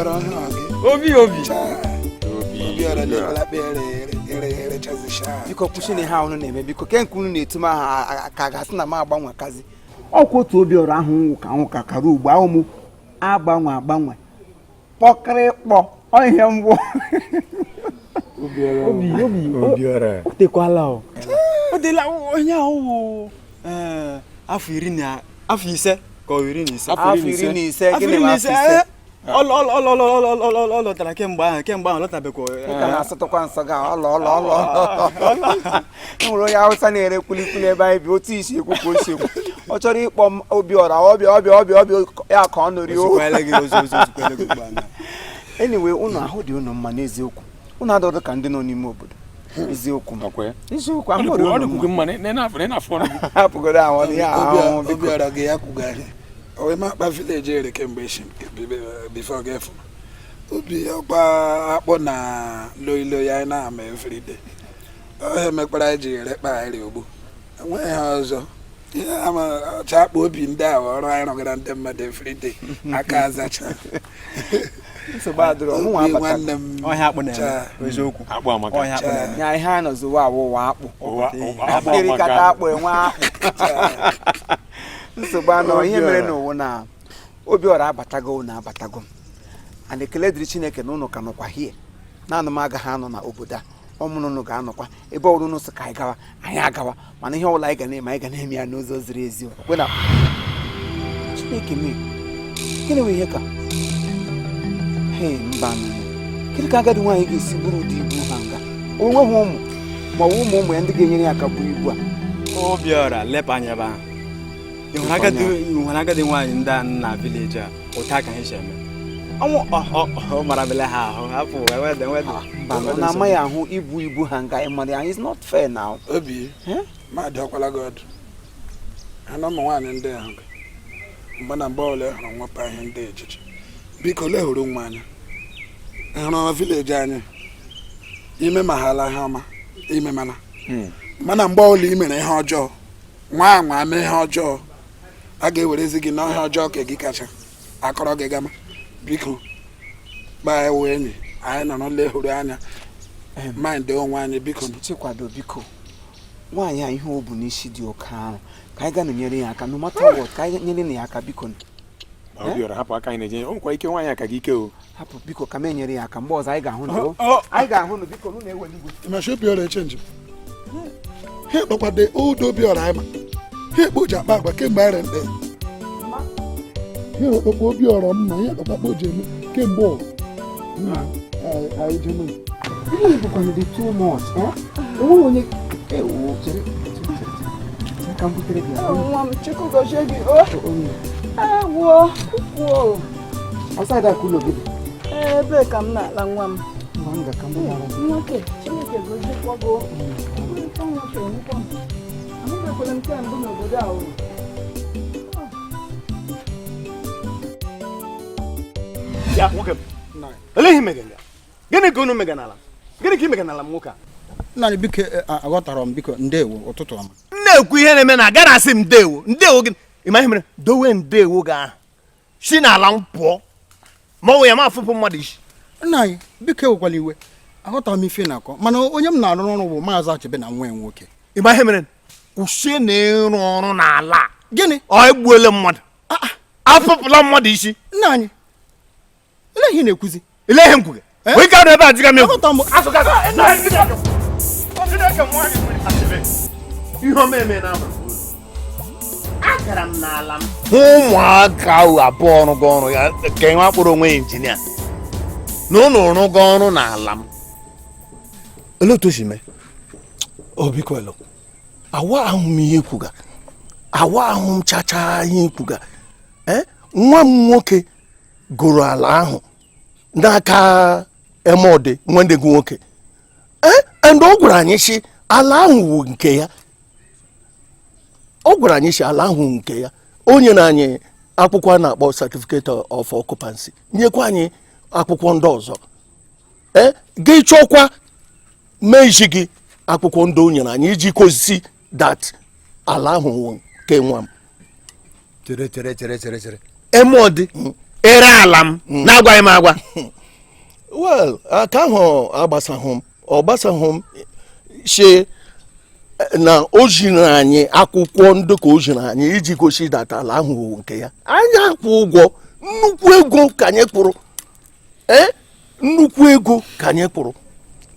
Obiọra ọhụrụ gị. Obi obi. Obiọra na-ebela kpere ere ere chazisha. Biko kwụsị na ihe ahụ unu na-eme. Biko, ke nke unu na-etu m aha ka ga-asị na m agbanwe kazi ọkwa otu Obiọra ahụ nwụ ka nwụ ka kara ugbo ahụ m agbanwe agbanwe kpọkịrịkpọ ọ ihe mbụ. Obi obi. Obiọra. O tekwala o. O dela onye ahụ wụ afọ iri na afọ ise ka ọ 15. Afọ 15. Afọ Gịnị iri bụ na afọ ise? ise? Ọ lọtara kemgbe ahụ lọtabekwa. Ị ka na-asụtụkwa nsọ gị ọlọ ọlọ ọlọ. E nwere onye Awụsa na-ere kwilikwili ebe anyị bi. Otu isi ekwu ka o si ekwu, ọ chọrọ ịkpọ m Obiọra, ọbịa ọbịa ọbịa ọbịa ya ka ọ nụrụ o. Ozukwele gị ozu ozu ozukwele gị ugbu a na. Anyway, unu ahụ dị unu mma n'eziokwu. Unu adọdụ ka ndị nọ n'ime obodo, eziokwu m. Eziokwu, ahụ dị ọ unu dịkwu gị mma. mma na ị na-afụ ọnụ gị. Hapụgodo ahụ ya ahụhụ, biko. Obiọra gị ya kwugharị onwe m akpa village ere kemgbe echi before gị obi ọkpa akpụ na loi loi anyị na-ama everyday. Ọhịa emekwara anyị ji ere kpa anyị ogbu enweghị ihe ọzọ. Ihe ama ọcha akpa obi ndị a ọrụ anyị rụgara ndị mmadụ everyday aka azacha. Nsogbu adịrọ, mụnwa Obi abata. Nwanne m. Ọhịa akpụ na-eme. Chaa. Eziokwu. Akpụ amaka. Ọhịa akpụ na-eme. Nya ihe a nọzi ụwa awụ ụwa akpụ. Akpụ Erikata amaka. akpụ enwe akpụ. Nsogbu anọ. Ihe mere n'ụwa na Obiọra abatago na abatago m and ekele dịrị Chineke na ụnụ ka nọkwa hie. Naanị m agaghị anọ na obodo a. Ọmụnụ ụnụ ga-anọkwa ebe ọrụ ụnụ sị ka anyị gawa, anyị agawa. Mana ihe ọbụla anyị ga na-eme, anyị ga na-eme ya n'ụzọ ziri ezi. Okwe na Chineke mee. Gịnị bụ ihe ka he mba nụ? Kedu ka agadi nwaanyị ga-esi buru ụdị ibu ha nga? O nweghị ụmụ ma ọ bụ ụmụ ụmụ ya ndị ga-enyere ya aka buru ibu a. Obiọra, lepụ anya ebe ahụ. Ị hụrụ agadi nwaanyị ndị a nọ na village a? Ụta ka ha si eme ọnwụ ọ marabele ha ahụ. Hapụ ewede ewede. Mba, ọ na-amaghị ahụ ibu ibu ha nga. Ịmara ya, it's not fair now. Obi mmadụ ọkwala gị ọdụ ha na ụmụ nwaanyị ndị ahụ gị mgbe na mgbe ọbụla ị hụrụ nwepụ ihe ndị echiche, biko lehụrụ nwa anya. Ị hụrụ village anyị ime ma ha ala ihe ọma ime, mana mgbe ọbụla ị mere ihe ọjọọ, nwa anwa mee ihe ọjọọ, a ga-ewerezi gị n'ọhịa ọjọọ ka gị kacha akọrọ gị gama. Biko gbaa ewu enyi anyị nọrọ lehụrụ anya mind onwe anyị, biko. Chikwado, biko, nwaanyị a ihe o bu n'isi dị oke arụ. Ka anyị ga nyere ya aka, no matter what, ka anyị nyere ya aka, biko. Obiọra, hapụ aka anyị na-eje. O nwekwa ike nwaanyị aka gị ike o. Hapụ, biko, ka m enyere ya aka. Mgbe ọzọ anyị ga-ahụ nụ, anyị ga-ahụ nụ. Biko, nụ na-ewe igwe. Ịmachi Obiọra echange ha ekpekwado old Obiọra anyị ma ha ekpo ji akpa agwa kemgbe anyị rente ha ekpekwa Obiọra mma ihe ekpekwa o ji eme kemgbe ọ nna anyị jeme. Ihe bụkwanụ dị too much, eh? Onweghị onye ewo. Chere, chere, chere, chere ka m butere gị ya. Nwa m, Chukwu gọzie gị o. Ewo kwuo. Outside a ka ụlọ gị dị? Ebe ka m na-ala, nwa m. Ngwa, m ga ka m butere gị. Nwoke, Chineke gọziekwa gị o. Nwoke, nwoke, m ahụbekwala m kemgbe n'obodo a o. Ya nwoke m, olee ihe megara? Gịnị ka unu mega n'ala? Gịnị ka ị mega n'ala m, nwoke a? Nna anyị, biko, aghọtara m. Biko, ndewo, ụtụtụ ọma. M na-ekwu ihe na-eme na agara asị m ndewo ndewo. Gịnị? Ị ma ihe mere? Dowe ndewo gị ahụ, si n'ala m pụọ, ma ọ wụ ya ma afụpụ mmadụ isi. Nna anyị, biko, ewekwala iwe. Aghọtara m ife ị na-akọ, mana onye m na-arụ ọrụ bụ Maazị Achebe na nwa ya nwoke. Ị ma ihe mere? Kwụsị na ịrụ ọrụ n'ala a. Gịnị? Ọ egbuole mmadụ, afụpụla mmadụ isi. Nna anyị, ele ihe ị na-ekwuzi? Ele ihe m kwuge? Wee ka ebe a jụga m egwu. Aghọtara m. Chineke nwa gị nwere Achebe. Ihe ọma eme na agara m n'ala m hụ ụmụaka ahụ abụọ rụgo ọrụ ya ka nwa kpọrọ onwe ya injinia na ụnụ rụgo ọrụ n'ala m. Olee otu o si mee? Obi kwelu awa ahụ m ihe kwuga, awa ahụ m chacha ihe kwuga. Ee, nwa m nwoke goro ala ahụ n'aka Emode, nwanne gị nwoke. Ee, and ọ gwara anyị sị ala ahụ wụ nke ya. Ọ gwara anyị sị ala ahụ nke ya. O nyere anyị akwụkwọ a na-akpọ certificate of occupancy, nyekwa anyị akwụkwọ ndị ọzọ. Ee, gị chọkwa mee isi gị akwụkwọ ndị o nyere anyị iji gosi that ala ahụ wụ nke nwa m. Chere, chere, chere, chere, chere, Emodi. Ere ala m na-agwaghị m agwa. Well, aka ahụ agbasahụ m, ọ gbasahụ m she na o jiri anyị akwụkwọ ndị ka o jiri anyị iji gosi that ala ahụ wụ nke ya. Anyị akwụ ụgwọ nnukwu ego ka anyị kwụrụ, ee, nnukwu ego ka anyị kwụrụ.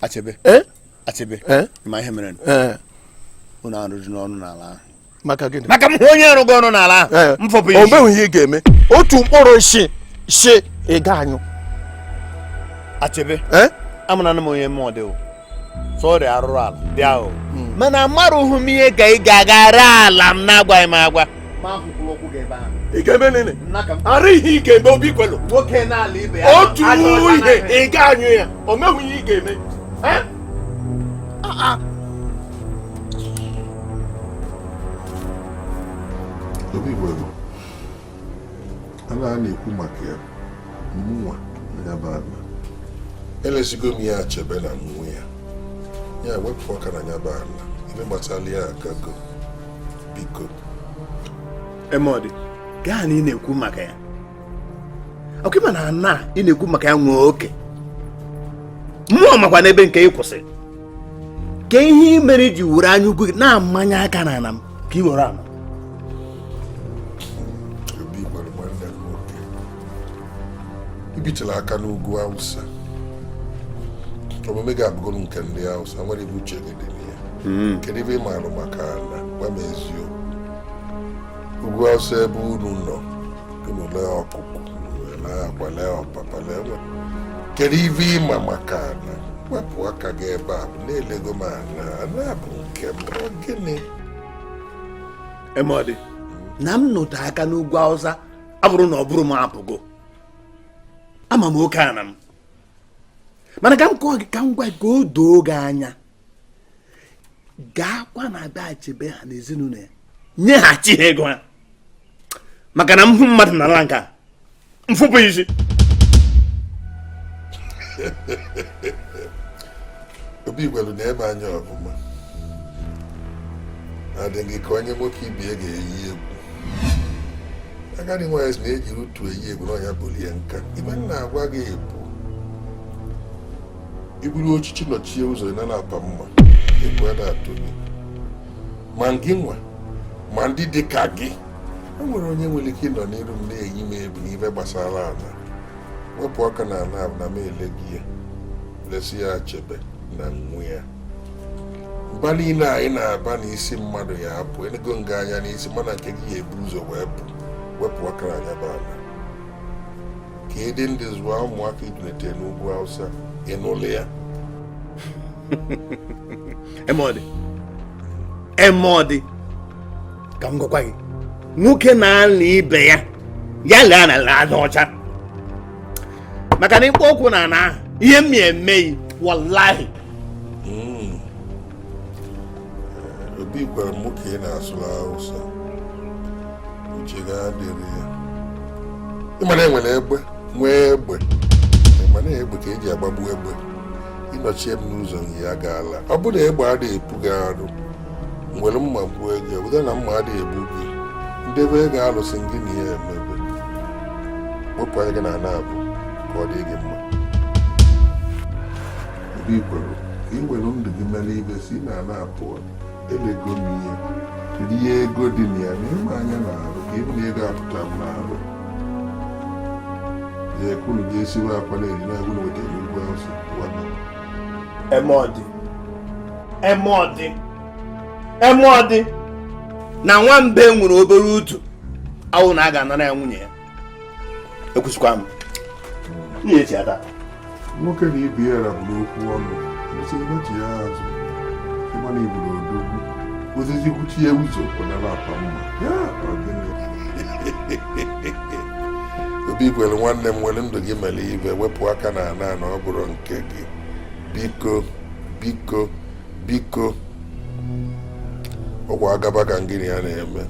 Achebe. Ee. Achebe. Ee. Ma ihe mere Ee. unu arụzi n'ọnụ n'ala ahụ. Maka gịnị? Maka m hụ onye rụgo ọrụ n'ala ahụ, m fọpụ O isi. meghị ihe ị ga-eme. Otu mkpụrụ shi shi ị ga-anyụ. Achebe. Ee. Amara m onye mmụọ dị o. Sọrị, arụrụ ala dị ahụ, mana amarụghị m ihe ka ị ga-aga ree ala m na-agwaghị m agwa. Ị ga-eme nene ara ihe ị ga-eme, Obi kwelu. Nwoke n'ala ibe ya. Otu ihe ị ga-anyụ ya, o meghị ihe ị ga-eme. Eh? Ah, ah. Obi gwara ana a na-ekwu maka ya mụnwa na ya bụ ala elesigo m ya. Achebe na nwa ya ya wepụ aka na ya bụ ala ibe gbasara ya agago, biko. Emodi, gaa na ị na-ekwu maka ya. Ọkwa ịma na ana ị na-ekwu maka ya nwee oke. Mmụọ makwa n'ebe nke ị kwụsịrị. Ka ihe ị mere iji were anya ukwu gị na-amanye aka n'ala m ka ị were ala. Obi gwara nwanne m nwoke ibitela aka n'ugwu Hausa, omume gị abụgoro nke ndị Hausa nwere ebe uche gị dị na ya. Kedu ebe ị maara maka ala? Gwa m eziokwu. Ugwu Hausa ebe unu nọ, unu lee ọkụkọ, unu lee akwa, lee ọpapa, lee nwe. Kedu ibe ịma maka ala? Wepụ aka gị ebe a bụ na-elego m ala. Ala bụ nke m. Ọ gịnị? Emodi, na m nụte aka n'ugwu Hausa abụrụ na ọ bụrụ m apụgo. Ama m oke ana m. Mana ka m kọọ gị, ka m gwa gị ka o doo gị anya. Gaakwa na be Achebe ha na ezinụlọ ya. Nyeghachi ha ego ha. Maka na m hụ mmadụ n'ala nke a, m fụpụ isi. Obi gwelu na ebe anya ọfụma adị gị ka onye nwoke ibie ga-eyi egwu. Agadi nwaanyị sị na ejiri utu eyi egwu n'ọnya bulie nka. Ibe m na-agwa gị bụ iburu ochichi nọchie ụzọ ị nara apa mma egwu ada atụ gị, ma gị nwa ma ndị dị ka gị. E nwere onye nwere ike ịnọ n'iru m na-eyi m egwu n'ibe gbasara ala. Wepụ aka na ala na m ele gị ya lesi ya. Achebe na nwa ya, mba niile anyị na-aba n'isi mmadụ ya apụ enego nga anya n'isi, mana nke gị ya ebu ụzọ wee pụ. Wepụ aka na anya bụ ala ka ịdị ndị zụọ ụmụaka idunete n'ugwu Hausa. Ịnụlụ ya? Emodi, Emodi, ka m gwakwa gị, nwoke na-ala ibe ya ya lee na ala aja ọcha, maka na ịkpọ okwu na ana ahụ ihe m ya emeghị, wallahi. Obi gwara m ka ị na-asụrụ Hausa, uche gị adịrị ya. Ịmana enwere egbe nwee egbe, ịmana egbe ka eji agbagbu egbe. Ịnọchie m n'ụzọ ya gaala. Ọ bụrụ na egbe adịghị epu gị arụ, nwere mma gbuo ego. Obodo na mma adịghị egbu gị, ndebe ego alụsị gị na ya emebe. Wepụ anya gị na ana abụ ka ọ dị gị mma. Obi kwere ka ị were ndụ gị mere ibe si na ana apụọ. Elego m ihe rie ego dị na ya na ịma anya na-arụ ka ịbụ na ego apụta m na-arụ ya ekwuru gị esiwe akwa na-eri na egwu na wetara ugwu Awụsa wada. Emodi, Emodi, Emodi, na nwambe nwere obere utu awụ na a ga-anara ya nwunye ya. Ekwesịkwa m nwunye echi ata. Nwoke na ibe ya rabụrụ okwu ọnụ esi emechi ya azụ. Ịma na iburu odogwu ozizi kwuchie ụzọ kwenara apa mma ya. Ọ gịnị? Obi kwere nwanne m, nwere ndụ gị mere ibe. Wepụ aka na ana na ọ bụrụ nke gị, biko, biko, biko. Ọkwa agaba ka ngịnị ya na-eme.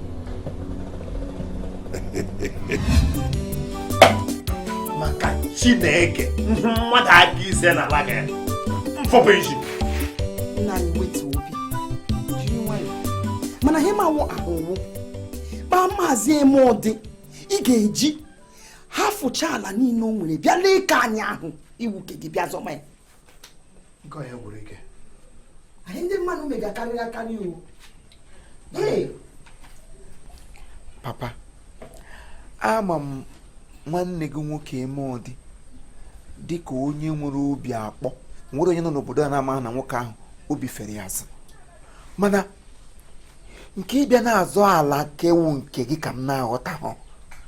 Maka Chineke, mmadụ aka ise na ala ya mfọpụ isi. Nna anyị, wetu obi, jiri nwayọọ. Mana ihe ma awụ ahụwụ kpaa Maazị Emeọdị, ị ga-eji half Rafucha ala niile o nwere bịa lee ka anyị ahụ iwu ke gị bịa zọma ya. Nke ọ ya gwụrụ ike. Anyị ndị mmadụ mega karịrị akarị o. Ee. Papa, ama m nwanne gị nwoke Emeọdị dị ka onye nwere obi akpọ. Nwere onye nọ n'obodo a na-amaghị na nwoke ahụ obi fere ya azụ, mana nke ịbịa na-azọ ala kewu nke gị ka m na-aghọta hụ.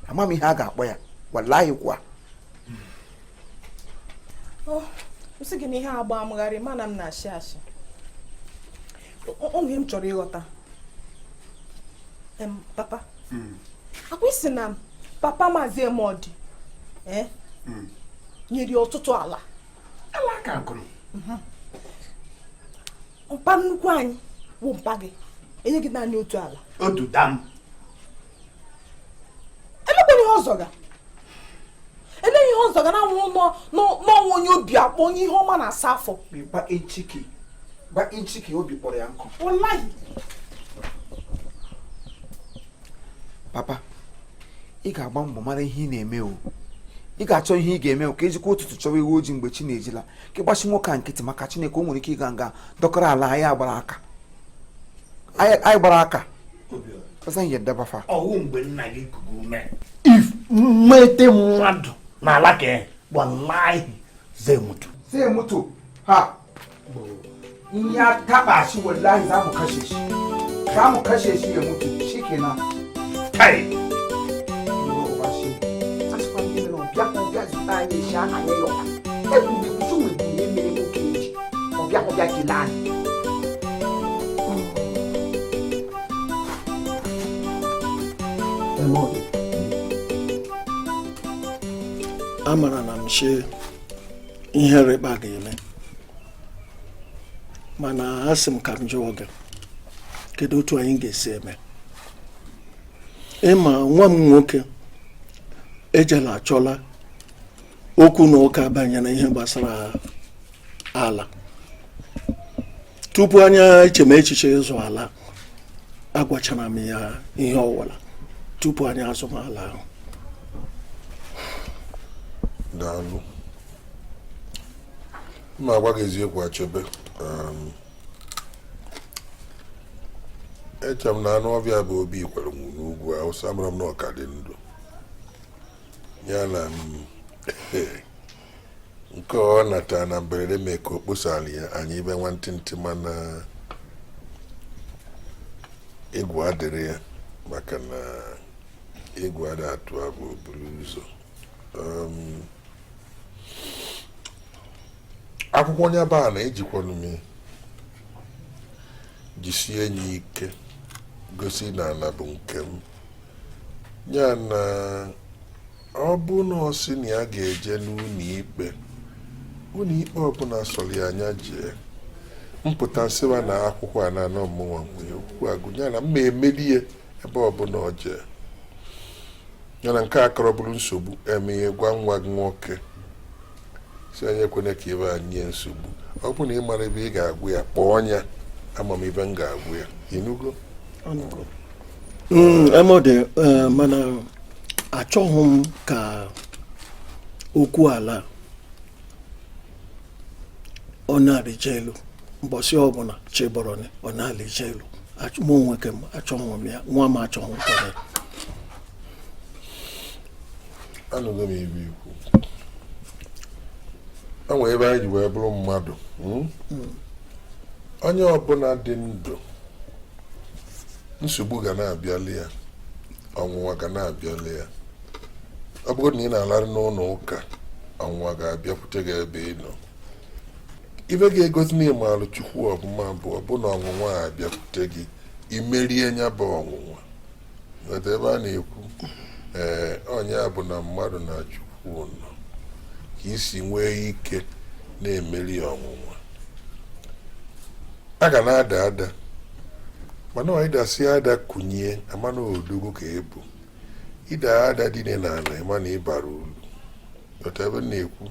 Ama m ihe a ga-akpọ ya, walahi kwa. M sị gị na ihe agba amụgharị, mana m na-ashị ashị. Onwe m chọrọ ịghọta. Papa, akwa isi na papa Maazị Emeọdị nyere ya ọtụtụ ala. Ala ka nkụrụ. Mpa nnukwu anyị wụ mpa gị enye gị naanị otu ala. Otu dam. Elekwana ihe ọzọ ga ele ihe ọzọ ga na-anwụ n'ọnwụ onye obi akpọ, onye ihe ọma na-asa afọ. Gba inchiki, gba inchiki, obi kpọrọ ya nkụ. Wallahi. Papa, ị ga-agba mbọ mara ihe ị na-eme o. Ị ga-achọ ihe ị ga-eme o, ka ejikwa ụtụtụ chọwa ewu ojii mgbe chi na-ejila, ka ịgbachi nwoke a nkịtị, maka Chineke, o nwere ike ịga nga dọkọrọ ala anyị agbara aka, anyị gbara aka ọzọ ihe dabafa. Ọwụ mgbe nna gị kugu ume if mmete mmadụ n'ala ka wallahi zai mutu. Zai mutu ha, in ya taba shi wallahi za mu kashe shi, za mu kashe shi ya mutu shikenan. Kai. Asịkwa ndị mere ọbịa ọbịa zụta anyị esi aha anyị yọta ekwumekwusi nwebụ ihe mere nwoke eji ọbịa ọbịa kelee anyị. Amara na m shi ihe rịba ga-eme, mana asị m ka m jụọ gị, kedu otu anyị ga-esi eme? Ịma nwa m nwoke ejela achọla okwu na ụka banyere ihe gbasara ala. Tupu anya echem echiche ịzụ ala, agwachara m ya ihe ọwụla tupu anyị azụ m ala ahụ. Daalụ. Mma agwa gị eziokwu, Achebe, eche m na anụ ọbịa bụ obi kwere nwụ n'ugwu Awụsa. Mara m na ọka dị ndụ ya na m nke ọ natara na mberede mee ka o kposara ya anyị ibe nwantịntị, mana egwu adịrị ya, maka na egwu adị atụ abụ oburu ụzọ. Akwụkwọ onye baa na ejikwanụ m jisie ya ike gosi na ala bụ nke m ya, na ọ bụ na ọ sị na ya ga-eje n'ụlọ ikpe, ụlọ ikpe ọbụla sọrọ ya anya jee mpụta sịwa na akwụkwọ a na-anọ mmụnwa nwee okwu agụ ya na mma emeli ya ebe ọbụla ọ jee ya na nke a kọrọ bụrụ nsogbu. Emeghe gwa nwa gị nwoke si anyị ekwene ka ebe a nye nsogbu. Ọ bụrụ na ị mara ebe ị ga-agwụ ya, kpọọ ya. Ama m ebe m ga-agwụ ya, ịnụgo? Emode, mana achọghị m ka okwu ala ọ na-arịje elu mbọsị ọbụla chebọrọ ọ na-alịje elu. Mụ onwe m achọghị m ya, nwa m achọghị m ya. Anụgo m ibe ikwu. O nwere ebe anyị ji wee bụrụ mmadụ, onye ọbụla dị ndụ, nsogbu ga na-abịali ya, ọnwụnwa ga na-abịali ya. Ọ bụrụ na ị na-alarị n'ụlọ ụka, ọnwụnwa ga-abịakwute gị ebe ị nọ. Ibe ga-egosi na ịmaalụ Chukwu ọbụma bụ ọbụna ọnwụnwa a abịakwute gị, imerie ya bụ ọnwụnwa. Ghọta ebe a na-ekwu? Ee, onye bụ na mmadụ na Chukwu nọ ka isi nwee ike na-emeri ọnwụnwa. A ga na-ada ada, mana ọ ịdasị ada kụnye amana odogwu ka ebu ịda ada dị n'ala, ịma na ịbara uru. Ghọta ebe m na-ekwu?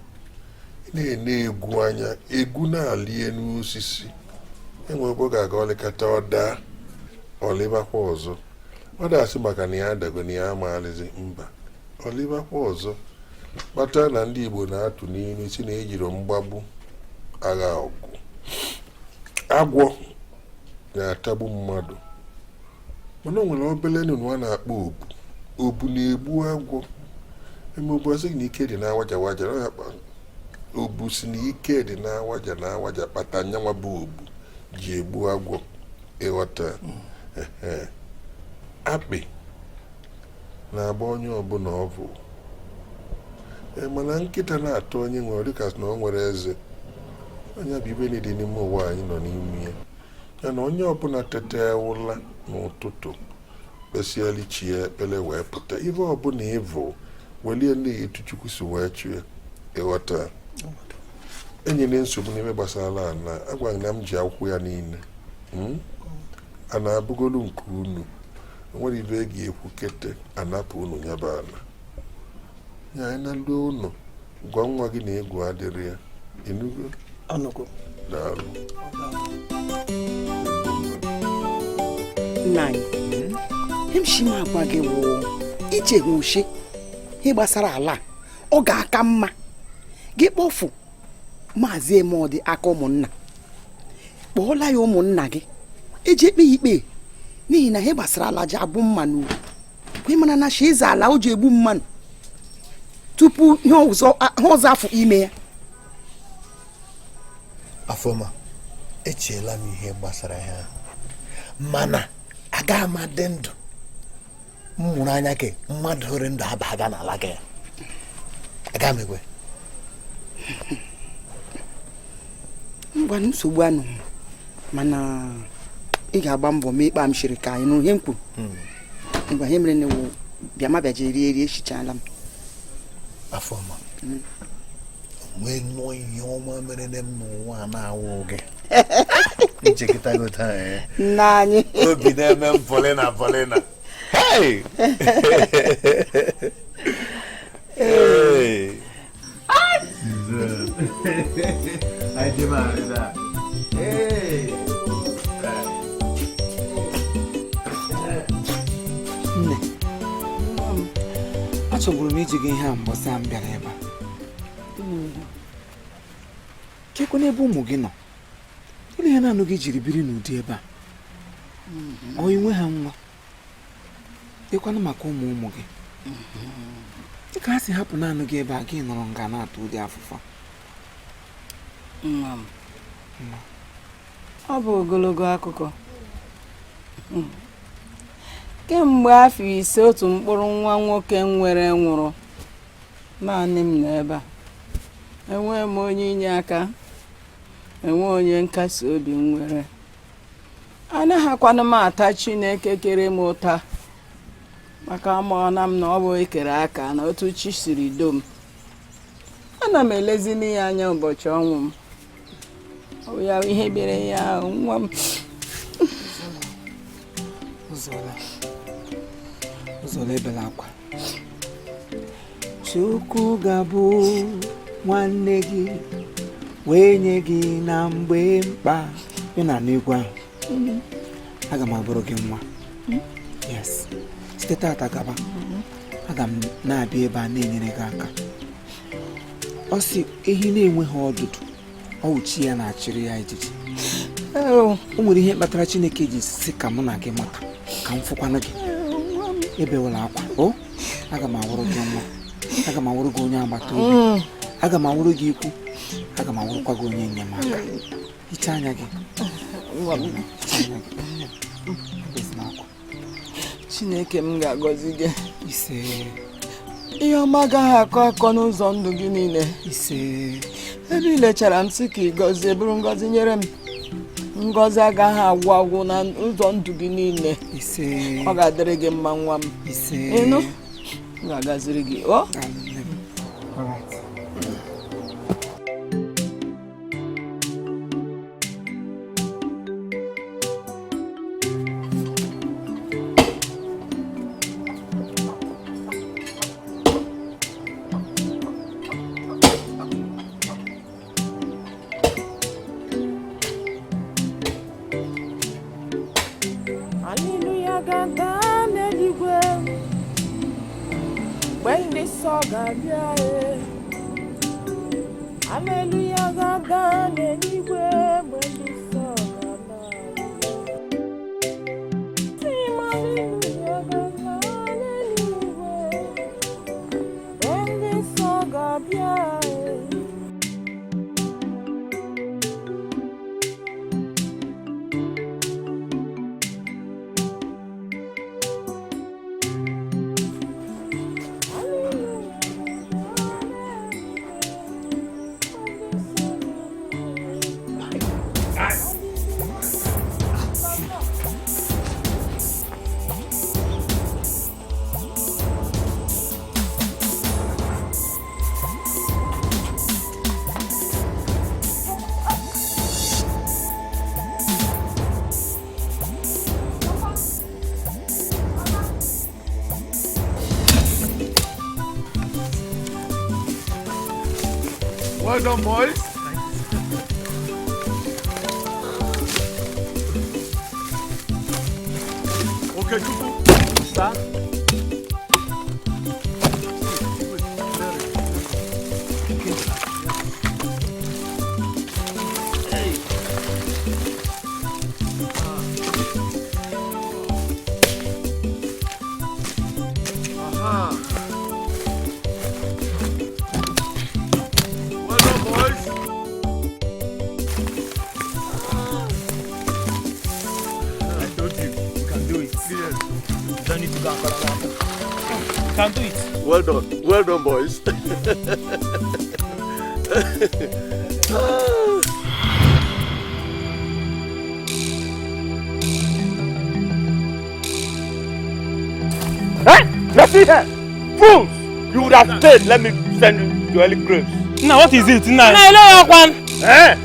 Ị na-ene egwu anya, egwu na-alị elu osisi, enwe ebe ọ ga-aga ọlịkata, ọ daa, ọlịbakwa ọzọ. Ọ dasị maka na ya adago na ya amalizi mba, ọlịbakwa ọzọ. Kpata na ndị Igbo na-atụ n'ilu sị na ejiri mgbagbu agha ọgụ. Agwọ na-atagbu mmadụ, mana o nwere obele nnụnụ a na-akpọ obu. Obu na-egbu agwọ. Eme obu asị na ike dị na awaja waja ọ ya obu si na ike dị na awaja na awaja kpata nyanwa bụ obu ji egbu agwọ. Ịghọta? Ehe. Akpị na-agba onye ọbụla ọvụ. Ee, mana nkịta na-atọ onye nwere dịka na o nwere eze. Onye bụ ibe dị n'ime ụwa anyị nọ n'ime ya. Ya na onye ọbụla tete ụla n'ụtụtụ kpesịalị chi ya ekpere wee pụta, ife ọbụla ịvụ welie ndị etu Chukwu si wee chụọ. Ịghọta? Enyere nsogbu n'ime gbasara ana, agwaghị na m ji akwụkwọ ya niile. A na-abụgolu nke unu. O nwere ibe e ga-ekwu kete anapụ unu ya bụ ana. Ya anyị na ndị ụlọ gwa nwa gị na egwu adịrị ya. Ịnụgo? Ọnụgo. Daalụ. Nna anyị, hemshi m agwa gị wụ iche ha uche ihe gbasara ala a, ọ ga-aka mma gị kpọfu Maazị Emodi aka ụmụnna, kpọọla ya ụmụnna gị eji ekpe ya ikpe, n'ihi na ihe gbasara ala ji abụ mma n'ugwu. Kwe mara na shi eze ala o ji egbu mmanụ tupu ihe ọzọ afọ ime ya. Afọma, echeela m ihe gbasara ya, mana agaghị m adị ndụ m mụrụ anya ka mmadụ hụrụ ndụ abaga n'ala gị. Agaghị m ekwe. Ngwa, nsogbu anụ, mana ị ga-agba mbọ mee ikpe a m shiri ka anyị nụ ihe m kwuru. Ngwa, ihe mere na ewu bịa ma bịa jee rie erie, eshichala m. Afọma, nwee nnọọ ihe ọma mere m n'ụwa na-awụ gị. Nchekịtago taa. Nna anyị. Obi na-eme m polina polina. Hey! Hey! Nne, achọburu m iji gị ihe a mbọsị a m bịara ebe a. Kekwa n'ebe ụmụ gị nọ, ile ihe naanị gị jiri biri n'ụdị ebe a. Ọ inwe ha nwa dịkwanụ maka ụmụ ụmụ gị, dịka ha si hapụ naanị gị ebe a, gị nọrọ nga na-atụ ụdị afụfa. Nwa m, ọ bụ ogologo akụkọ. Kemgbe afọ 5 otu mkpụrụ nwa nwoke nwere nwụrụ, naanị m nọ ebe a. Enweghị m onye inye aka, enwe onye nkasi obi m nwere. Anaghịkwanụ m ata Chineke kere m ụta, maka amaọna m na ọ bụ ekere aka na otu chi siri do m. Ana m elezini ya anya ụbọchị ọnwụ m. Ọ bụ ya ihe bịara ya ahụ, nwa m. Ụzọla, ebela akwa. Chukwu ga-abụ nwanne gị wee nye gị na mgbe mkpa. Ị na-anụ egwu ahụ? Aga m abụrụ gị nwa. Yes, site tata gaba, aga m na-abịa ebe a na-enyere gị aka. Ọ sị ehi na-enweghị ọdụdụ, ọ wụ chi ya na-achịrị ya ijiji. O nwere ihe kpatara Chineke ji sị ka mụ na gị mata, ka m fụkwanụ gị. Ebewela akwa o, aga m awụrụ gị nwa, aga m awụrụ gị onye agbata obi, aga m awụrụ gị ikwu, aga m awụrụkwa gị onye enyemaka. Hichaa anya gị. Chineke m ga-agọzi gị. Ise. Ihe ọma agaghị akọ akọ n'ụzọ ndụ gị niile. Ise. Ebe ị lechara m sị ka ị gọzie, bụrụ ngọzi nyere m. Ngọzi agaghị agwụ agwụ na ụzọ ndụ gị niile. Ise. Ọ ga-adịrị gị mma nwa m. Ise. Ịnụ? M ga-agaziri gị. O? Hallelujah ga-ada n'eluigwe mgbe ndị nsọ ga-abịa. Aleluya ga-ada n'eluigwe mgbe ndị nsọ ga-ala. Sị m aleluya ga-ada n'eluigwe mgbe ndị nsọ ga-abịa. Well done, boys. Okay, Chukwu. Sir? Aha. Well done, boys. I told you, you can do it. Yes. You don't need to go and call water. You can do it. Well done. Well done, boys. Eh? Let's see here. Fools! You would have stayed. Let me send you to early graves. Now what is it? Now, Now, Eh?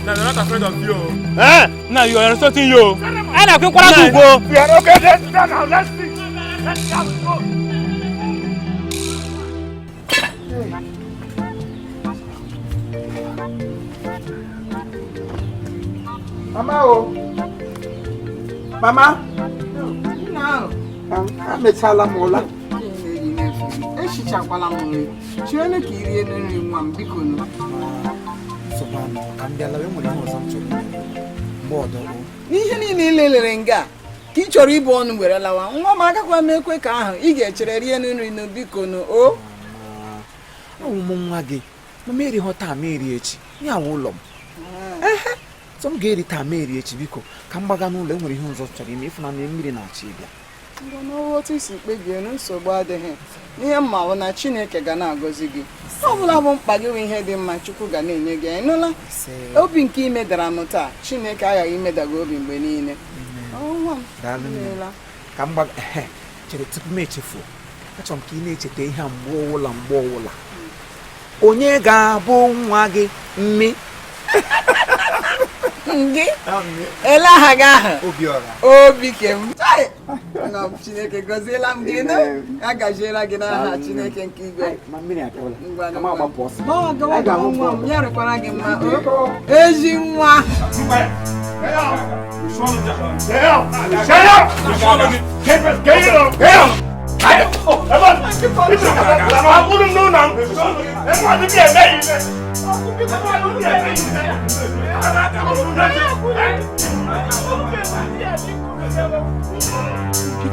Now they're not afraid of you. Eh? Now you are insulting you. And I'm going to go. We are okay. Let's go now. Let's see. Let's see how it goes. Mama o. Mama. Amechala m ụla. Ehichakwala m nri. Chione ka i rie nri nwa m biko nụ. Soprano, ka m bịala, enwere ihe ọzọ m chọrọ ime. Mgbe ọdọ o. N'ihe niile ị lelere nga ka ị chọrọ ịbụ ọnụ were lawa nwa m agakwa m ekwe ka ahụ ị ga-echere rie nri nụ biko nụ o. Awụ m nwa gị. Ma m erighọ taa ma eri echi. Ya wụ ụlọ m. Ehe. So m ga-eri taa ma eri echi biko ka m gbaga n'ụlọ enwere ihe ọzọ m chọrọ ime ịfụnanya mmiri na-achọ ịbịa. Ngwa n'ọwa otu isi kpebie na nsogbu adịghị n'ihe mma bụ na Chineke ga na-agọzi gị ọ bụla bụ mkpa gị bụ ihe dị mma Chukwu ga na-enye gị ị nụla obi nke imedara m taa Chineke aghaghị imeda gị obi mgbe niile. Nwa m, Daalụ nne. imeela. Ka m gbaga ehe chere tupu m echefuo achọrọ m ka ị na-echeta ihe a mgbe ọwụla mgbe ọwụla. Onye ga-abụ nwa gị mmi? Gị ele aha gị ahụ Obiọra. Obi kem. Chai! Nwa m, Chineke gọziela m gị nụ ya gaziela gị n'aha Chineke nke igwe. Ma mmiri abịawala. Ngwanụ, Ka m agbapụ ọsọ. Ọ gawa Anyị ga-ahụ gawa nwa m mgbe ya rịkwara gị mma o. Ezi nwa.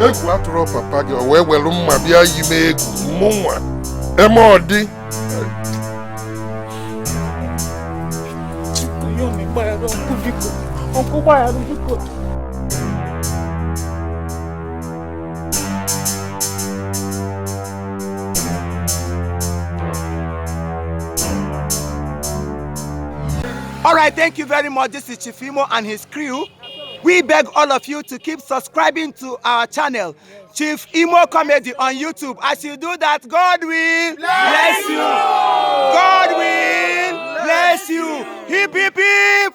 Egwu atụrụ papa gị o wee welu mma bịa yi m egwu mụ nwa eme ọ dị All right, thank you very much. This is Chief Imo and his crew. We beg all of you to keep subscribing to our channel, Chief Imo Comedy on YouTube. As you do that, God will bless you. God will bless you. Hip, hip, hip.